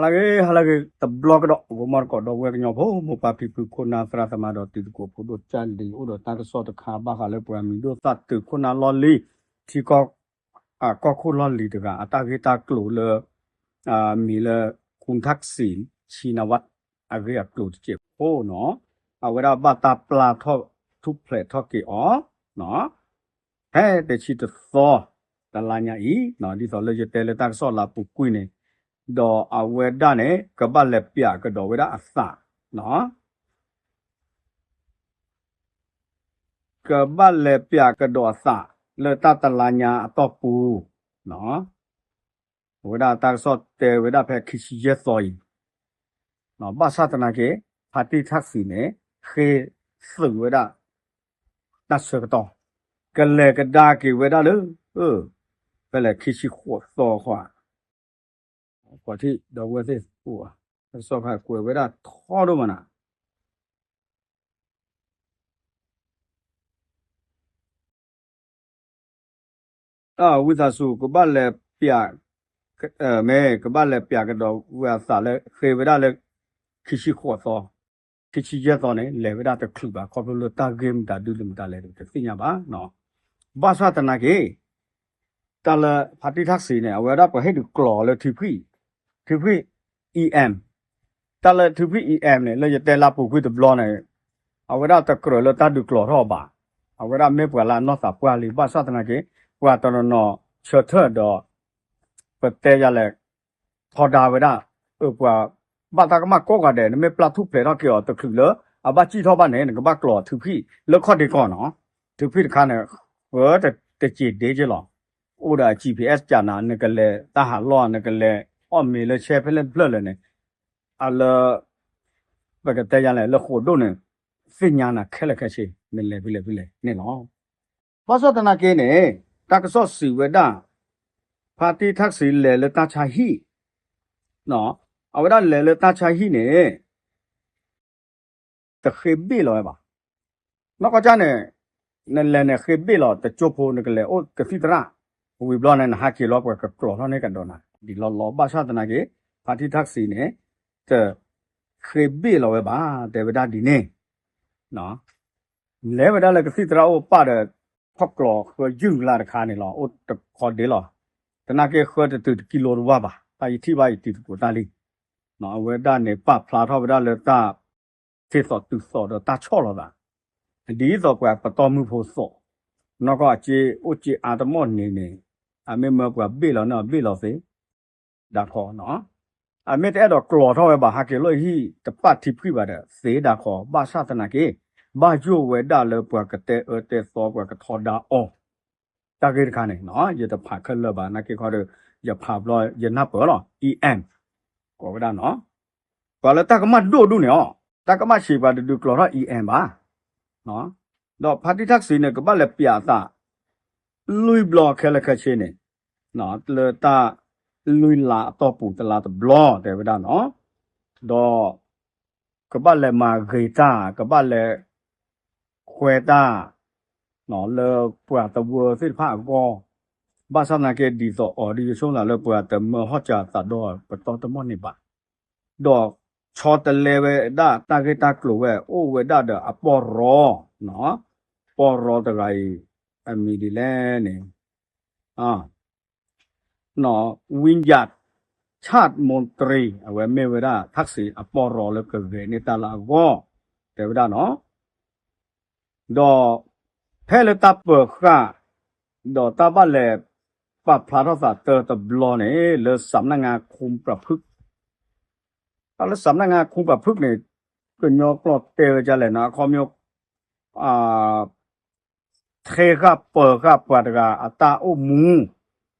ဟါလၢအဂ့ၤ ဟါလၢအဂ့ၤတဘျီကဒီး ဂီၤမီတကိးဒီပုၢ်ဝဲၢ်ကညီဖိ မိၢ်ပၢ်ဖံဖု ခိၣ်နၢ်သရၣ်သမါဒီးတံၤသကိးဖိဒိၣ်ကၢ်လံၤ အိၣ်ဒီးတၢ်ကစီၣ်တခါ ဘၣ်ဃးလၢပှၤမံၤဒိၣ်သၣ်တုာ်ခိၣ်နၢ်လီၢ်လံၤ ထံကီၢ် ကီၢ်ခိၣ်လီၢ်လံၤတဂၤ အတၢ်ဂ့ၢ်တၢ်ကျိၤလၢ မံၤလၢ ခူၣ်ထၣ်စံး ဆံနဝး အဂ့ၢ်အကျိၤတစဲးဖိနီၤ အဝဲဒၣ်ဘၣ်တၢ်ပျၢ်ထီၣ်ထူၣ်ဖျဲးထီၣ်က့ၤအီၤ ဖဲတဆံတသီ တလါညါအံၤ ဒ်သိးလၢယတဲလၢတၢ်ကစီၣ်လၢအပူၤကွံာ်န့ၣ် ဒီးအဝဲဒၣ်န့ၣ် ကဘၣ်လဲၤပျးကဒီးဝဲဒၣ်အသး ကဘၣ်လဲၤပျးကဒီးအသး လၢတၢ်တလါညါအတီၢ်ပူၤ အဝဲဒၣ်တၢ်ကစီၣ်တဲဝဲဒၣ်ဖဲခံဆံယဲၢ်သီအံၤ ဘၣ်ဆၣ်သနာ်က့ ဖါတံၢ်ထၣ်စံးန့ၣ် ဃ့သုးဝဲဒၣ် တၢ်ဆၢကတီၢ် ကလဲၤကဒါက့ၤဝဲဒၣ်လၢ ဖဲလဲၣ်ခံဆံဃိးသီဃီ ကွၢ်ထံၣ်ဒီပုၢ်ဝဲၢ်သ့ၣ်အိၣ် တၢ်ကစီၣ်ခါကွဲးဝဲဒၣ်ထီဒိၣ်မးနၤ ဝံသးစူၤ ကဘၣ်လဲၤပျး မ့ၢ်ကဘၣ်လဲၤပျးကဒီးဝဲအသးလၢ ဃ့ဝဲဒၣ်လၢ ခံဆံဃိးသီ ခံဆံယဲၢ်သီန့ၣ် လဲၤဝဲဒၣ်တချုးဘၣ် ခီဖျိလၢတၢ်ဂ့ၢ်မတၤဒုလၢမတၤလဲၣ်တသ့ၣ်ညါဘၣ် ဘၣ်ဆၣ်သနာ်က့ တၢ်လၢဖါတံၢ်ထၣ်စံးန့ၣ် အဝဲဒၣ်ပှၤဟ့ၣ်ဒုးကျိာ်လၢထံဖှံၣ် ထံဖှံၣ် EM တၢ်လၢထံဖှံၣ် EM န့ၣ် လၢယတဲလၢပူၤကွံာ်တဘျီန့ၣ် အဝဲဒၣ်တကြၢးလၢတၢ်ဒုးကျိာ်ထီၣ်အီၤဘၣ် အဝဲဒၣ်မ့ၢ်ပှၤလၢအနီၢ်သးပှၢ်လံ ဘၣ်ဆၣ်သနာ်က့ ပှၤတနီၤနီၤဆၢထၢၣ်ဒီး ပတဲယၤလဲၣ် ထီဒါဝဲဒၣ် အပှၤ ဘၣ်တၢ်ကမၣ်ကိးဂၤဒဲး နမ့ၢ်ပျၢ်ထူၣ်ဖျဲးထီၣ်က့ၤအီၤတချုးလၢ အဘၣ်စံၣ်ထီၣ်ဘၣ်န့ၣ် နကဘၣ်ကျိာ်ထံဖှံၣ်လၢခီၣ်ဒ့ကီၢ်နီၤ ထံဖှံၣ်တခါန့ၣ် ဃၢတစံးဒ့က့လီၤ အိၣ်ဒီး GPS ကနၤ နကလဲၤတၢ်ဟးလီၢ် နကလဲၤအီၣ်မ့ၤလၢဆဲဖဲလဲၣ်ဖျၢၣ်လဲၣ်န့ၣ် အလၢ ပကတဲယၤလဲၣ် လၢဃိးဒိၣ်န့ၣ် သ့ၣ်ညါနၤခဲလၢာ်ခဲဆ့ နလဲၤဖဲလဲၣ်ဖဲလဲၣ်န့ၣ်လီၤ ဘၣ်ဆၣ်သနာ်က့န့ၣ် တၢ်ကစီၣ်စံးဝဲဒၣ် ဖါတံၢ်ထၣ်စံးလဲၤလၢတၢ်ဆါဟံၣ် အဝဲဒၣ်လဲၤလၢတၢ်ဆါဟံၣ်န့ၣ် တဃ့ဘ့ၣ်လီၤဝဲဘၣ် နီၢ်ကီၢ်ကၢ်န့ၣ် နလဲၤန့ၣ်ဃ့ဘ့ၣ်လီၤ တကၠိဖိနကလဲၤအိၣ်ကသံၣ်သရၣ် ဝံၤဘျီန့ၣ် နဟးက့ၤလီၤပှၤကကျိာ်ထီၣ်န့ၢ်ကဒီးနၤ ဒ်လီၤလီၤ ဘၣ်ဆၣ်သနာ်က့ ဖါတံၢ်ထၣ်စံးန့ၣ် တဃ့ဘ့ၣ်လီၤဝဲဘၣ် တဲဝဲဒၣ်ဒ်န့ၣ် လဲၤဝဲဒၣ်လၢကသံၣ်သရၣ်အိၣ်ပၢ်ဒီး ခီၣ်ကျိာ်ဃၢယုၢ်ကျါတခါန့ၣ်လီၤ အိၣ်တခီဒ့လီၤ သနာ်က့ဃၢတတုၤတကံလိတဝၢ်ဘၣ် တၢ်ယထံၣ်ဘၣ်ယတံၤသကိးတၢ်လံ အဝဲဒၣ်န့ၣ် ပာ်ဖျါထီၣ်ဝဲဒၣ်လၢတၢ် သ့ၣ်သိးတုၤသိးဒီးတၢ်ဆီၣ်လီၤသး ဒ်သိးပှၤပတီၢ်မုၢ်ဖိသိး နီၢ်ကီၢ်အစ့အိၣ်စ့အါတမီၢ်န့ၣ်န့ၣ် အမ့ၢ်မၢပှၤဘ့ၣ်လီၤန့ၣ် အဘ့ၣ်လီၤသ့ ဒၣ်ခီ အမ့ၢ်တအဲၣ်ဒိးကျိာ်ထီၣ်ဝဲဘၣ် ဟးက့ၤလီၢ်ဟံၣ်တပာ်ထံဖှံၣ်ဘၣ်ဒီး သ့ဒၣ်ခီ ဘၣ်ဆၣ်သနာ်က့ ဘၣ်ယိၣ်ဝဲဒၣ်လၢပှၤကတဲအၢတဲသီ ပှၤကထီဒါအီၤ တၢ်ဂ့ၢ်တခါန့ၣ် ယတဖးခဲလၢာ်ဘၣ် နာ်က့ခီဒီး ယဖးဘျီယနၢ်ပၢၢ်လီၤ EM ကိးဝဲဒၣ်နီၤ ပှၤလၢတၢ်ကမၣ်ဒိၣ်ဒိၣ်န့ၣ်အီၤ တၢ်ကမၣ်ဆံးပှၤတဒုးကျိာ်ထီၣ် EM ဘၣ် ဒီးဖါတံၢ်ထၣ်စံးန့ၣ် ကဘၣ်လဲၤပျးအသး လွံၢ်ဘျီခဲလၢာ်ခဲဆ့န့ၣ် လၢတၢ်လွံၢ်လါအတီၢ်ပူၤတလါတဘျီ တဲဝဲဒၣ်နီၤ ဒီး ကဘၣ်လဲၤမၤဂ့ၤတၢ် ကဘၣ်လဲၤခွဲးတၢ် လၢပှၤသဝီသ့ၣ်တဖၣ်အဂီၢ် ဘၣ်ဆၣ်သနာ်က့ဒ်သိးအီၤဒ်ယဆိကမိၣ်လၢပှၤတမၢဟီၣ်စၢၤသးဒီးပတီၢ်တမီၢ်န့ၣ်ဘၣ် ဒီးဆီတလဲဝဲဒၣ်တၢ်ဂ့ၢ်တၢ်ကျိၤဝဲ အိၣ်ဝဲဒၣ်ဒီးအပီၢ်ရီ ပီၢ်ရီတဂၤအံၤ အမံၤဒ်လဲၣ်န့ၣ် ဝံယၣ် ဆၣ်မူတြံ အဝဲမ့ၢ်ဝဲဒၣ် ထၣ်စံးအပီၢ်ရီလၢကဂဲၤန့ၢ်တၢ်လၢအဂီၢ် တဲဝဲဒၣ်နီၤ ဒီးဖဲလၢတၢ်ပၢၤဃာ် ဒီးတၢ်ဘၣ်လဲၤပာ်ဖျါထီၣ်သးတၢတဘျီန့ၣ် လၢစးမနၢ်ငါခိပှၤဖုၣ် တၢ်လၢစးမနၢ်ငါခိပှၤဖုၣ်န့ၣ် ကညီကျိာ်တဲဝဲဒ်လဲၣ်နီၤ အခီပညီ ထဲဃာ်ပၢၤဃာ်ပှၤတဂၤအတၢ်အိၣ်မူ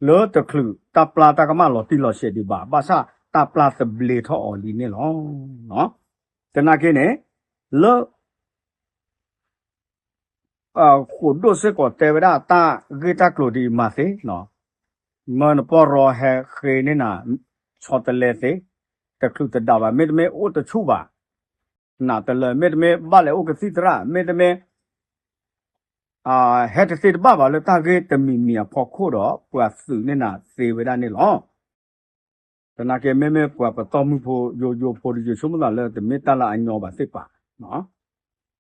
လၢတချုးတၢ်ပျၢ်တၢ်ကမၣ်လီၤတံၢ်လီၤဆဲးဒံးဘၣ် ဘၣ်ဆၣ်တၢ်ပျၢ်သဘျ့ထီၣ်အီၤလံန့ၣ်လီၤ. သနာ်က့န့ၣ် လၢ ဃိာ်ဒိၣ်စ့ၢ်ကီးတဲဝဲဒၣ် တၢ်ဂ့ၢ်တၢ်ကျိၤဒ်အံၤမၤသ့ မၢနပီၢ်ရီဟဲဃ့န့ၢ်နၤ ဆီတလဲသ့ တချုးတဒးဘၣ် မ့တမ့ၢ်အိၣ်တဆူၣ်ဘၣ် နးတလၢ မ့တမ့ၢ်ဘၣ်လဲၤအိၣ်ကသံၣ်သရၣ် မ့တမ့ၢ် ဟဲတသ့တဘၣ်ဘၣ်လၢတၢ်ဂ့ၢ်တမံၤမံၤအဖီခိၣ်ဒီး ပှၤသုးန့ၢ်နၤသ့ဝဲဒၣ်န့ၣ်လီၤ. သနာ်က့မ့မ့ၢ်ပှၤပတီၢ်မုၢ်ဖိယိယိဖိဒီး ယဆိကမိၣ်သးလၢတမ့ၢ်တၢ်လၢအညီဘၣ်သ့ၣ်ပာ်.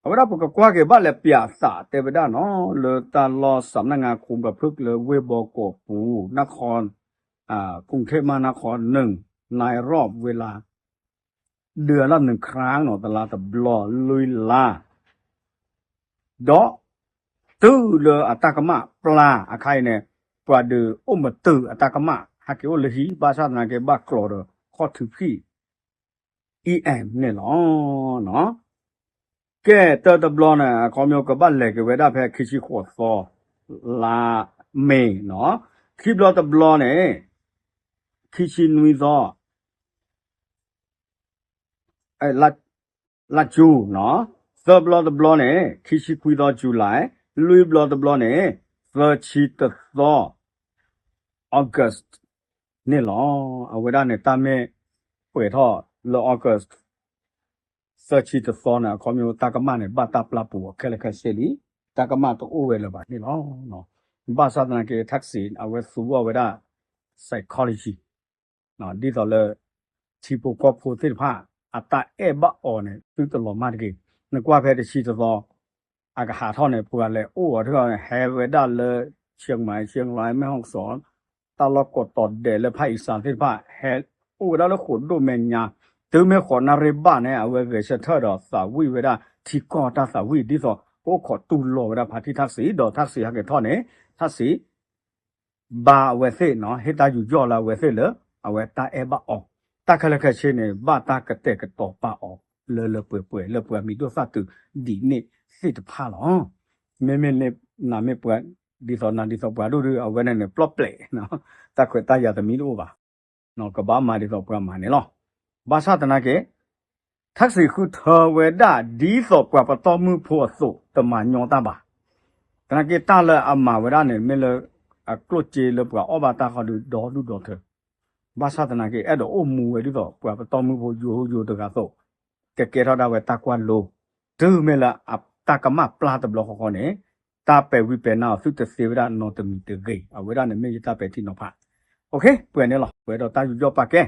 အဝဲဒၣ်ပကကွၢ်က့ၤဘၣ်လဲၤပၠးသးတဲဝဲဒၣ်နီၤ လၢတၢ်လီၢ်စးနၢ်ငါခိၣ်ဘၢဖုၣ်လၢဝ့ၢ်ဘီကီၢ်ပူၤ နၢ်ခီ ကရုၢ်ထ့ၣ်မၢနၢ်ခီ နုၢ် နၢ်ရံၣ်ဝ့လါ ဒုးအလၢနုၢ်ခရၣ်နီၤ တလါတဘျီလွံၢ်လါ ဒီး တုၤလၢအတၢ်ကမၣ်ပျၢ်အခါအံၤန့ၣ် ပှၤဒုးအိၣ်မတုာ်အတၢ်ကမၣ် ဟဲက့ၤအိၣ်လၢဟံၣ် ဘၣ်ဆၣ်သနာ်က့ဘၣ်ကျိးဒီးခီၣ်ထူဖံၣ် အံၣ်အဲၣ်န့ၣ်လီၤ. ကဲ တၢ်တဘျီန့ၣ် အခီပညီကဘၣ်လဲၤက့ၤဝဲဒၣ်ဖဲခံဆံဃိးသီ လါမ့ၤနီၤ, ခံဘျီတဘျီန့ၣ် ခံဆံနွံသီ လါကၠူနီၤ, သၢဘျီတဘျီန့ၣ် ခံဆံခွံသီ July, လွံၢ်ဘျီတဘျီန့ၣ် သၢဆံတသီ August န့ၣ်လီၤ. အဝဲဒၣ်န့ၣ် တၢ်မ့ၢ်ပှဲၤထီၣ်လၢ August သၢဆံတသီန့ၣ် အခီပညီတၢ်ကမၣ်န့ၣ် ဘၣ်တၢ်ပျၢ်ပူၤအီၤခဲလၢာ်ခဲဆ့လံ, တၢ်ကမၣ်တအိၣ်ဝဲလၢၤဘၣ်န့ၣ်လီၤ. ဘၣ်ဆၣ်သနာ်က့ ထၣ်စံး အဝဲသူအီၤဝဲဒၣ် psychology ဒ်သိးလၢ ထံဖိကီၢ်ဖိသ့ၣ်တဖၣ် အတၢ်အဲၣ်ဘၣ်အီၤန့ၣ် သုတလီၤမၢ်တဂ့ၤ. နကွၢ်ဖဲတဆံတသီ အကဟးထီၣ်န့ၣ် ပှၤလဲၤအိၣ်အီၤတခီန့ၣ် ဟဲဝဲဒၣ်လၢ ရှဲမၢၣ် ရှဲလါ မဲၣ်ဟီၣ်စီၣ် တၢ်လီၢ်ကိးတီၤဒဲးလၢဖၣ်အံၤစၢ်သ့ၣ်တဖၣ် ဟဲအိၣ်ဝဲဒၣ်လၢဃိာ်ဒိၣ်မဲာ်ညါ, တုၤမ့ၢ်ဃိးနၣ်ရံၣ်ဘၣ်န့ၣ် အဝဲဂဲၤဆၢထၢၣ်ဒီးသးဝံၣ်ဝဲဒၣ် ထံကီၢ်တၢ်သးဝံၣ် ဒ်သိးကအိၣ်ခိးတူၢ်လိာ်ဝဲဒၣ်ဖါတံၢ်ထၣ်စံး ဒီးထၣ်စံးဟဲက့ၤထီၣ်န့ၣ် ထၣ်စံး ဘါအဝဲသ့ၣ်နီၤ ဟ့ၣ်တၢ်ယူးယီၣ်လၢအဝဲသ့ၣ်လၢ အဝဲတၢ်အဲၣ်ဘၣ်အီၤ, တၢ်ခဲလၢာ်ခဲဆ့န့ၣ် ဘၣ်တၢ်ကတဲာ်ကတီၤပာ်အီၤ လၢလၢပှဲၤပှဲၤ လၢပှၤမံၤဒိၣ်သၣ်တုၤဒ်န့ၣ်သ့ၣ်တဖၣ်လီၤ. မ့မ့ၢ်လၢနမ့ၢ်ပှၤ ဒ်သိးနၤဒ်သိးပှၤဒိၣ်ဒုး အဝဲန့ၣ်န့ၣ် ပျီပျဲး တၢ်ခွဲးတၢ်ယာ်တမံၤတအိၣ်ဘၣ်, ကဘၣ်မၤဒ်သိးပှၤမၤန့ၣ်လီၤ. ဘၣ်ဆၣ်သနာ်က့ ထၣ်စံးဃုထၢဝဲဒၣ်ဒ်သိးပှၤပတီၢ်မုၢ်ဖိအသိး တမၤညီတၢ်ဘၣ်. သနာ်က့တၢ်လၢအမၤဝဲဒၣ်န့ၣ် မ့ၢ်လၢအကျိၣ်စ့လၢပှၤအီၣ်ဘၣ်တၢ်ဃီဒီးဒီဒူၣ်ဒီထၢ ဘၣ်ဆၣ်သနာ်က့ အဲၣ်ဒိးအိၣ်မူဝဲဒ်သိးပှၤပတီၢ်မုၢ်ဖိယိယိတဂၤအသိး, ကကဲထီၣ်ဒၣ်ဝဲတၢ်ကွၢ်လိ, တုၤမ့ၢ်လၢအတၢ်ကမၣ်ပျၢ်တဘျီဃီဃီန့ၣ် တၢ်ပဲာ်ဝံၤပဲာ်နါအီၤသုတသ့ဝဲဒၣ်နီတမံၤတဂ့ၤ. အဝဲဒၣ်န့ၣ်မ့ၢ်ယတၢ်ပဲာ်ထံနီၤဖး. ပှဲၤန့ၣ်လီၤ. ပှဲၤဒီးတၢ်ယူးယီၣ်ပာ်ကဲ